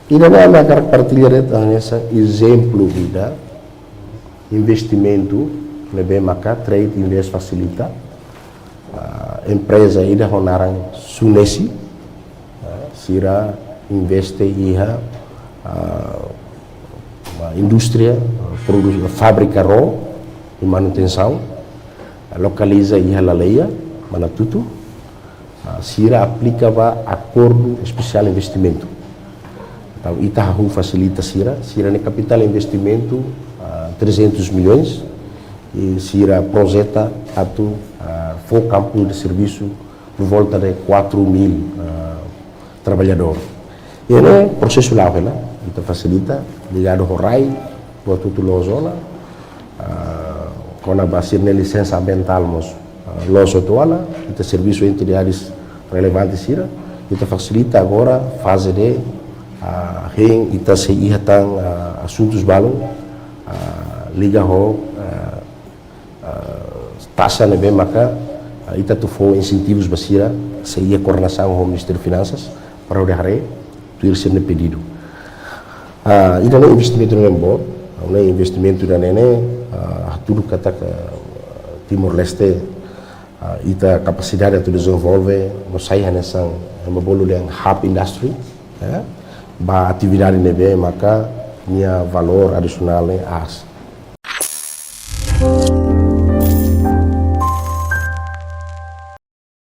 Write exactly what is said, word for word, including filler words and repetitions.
Ida-ne'e ami hakarak partilla de'it hanesan ezemplu ida investimentu ne'ebé maka Trade Invest fasilita. Ah, empreza ida ho naran Sunesi, ah, sira investe iha, ah, indústria, ah, produs-, fábrika ró i manutensaun, ah, lokaliza iha Laleia, Manatutu. Ah, sira aplika ba akordu espesiál investimentu. Entaun, ita hahú fasilita sira, sira-nia kapitál investimentu, ah, trezentos milhões, i sira projeta atu, ah, fó kampu de servisu por volta de quatro mil, ah, traballadór. I ne'e prosesu la'o hela, ita fasilita, ligadu ho rai, buat hotu loos ona, ah, kona-ba sira-nia lisensa ambientál mós, ah, loos hotu ona, ita servisu entre áreas relevante sira, ita fasilita agora faze de, ah, hein ita sei iha tan, ah, asuntus balun, ah, liga ho, ah, ah, taxa ne'ebé maka, ah, ita atu fó insentivus ba sira, sei iha koordenasaun ho Ministériu Finansas, para hodi haree, tuir sira-nia pedidu. Ah, ida-ne'e investimentu ne'ebé boot, ne'e investimentu ida-ne'e, ah, hatudu katak, ah, Timor-Leste, ah, ita kapasidade atu dezenvolve, no sai hanesan, ema bolu dehan hub industry, eh, ba atividade ne'ebé maka nia valór adisionál ne'e aas.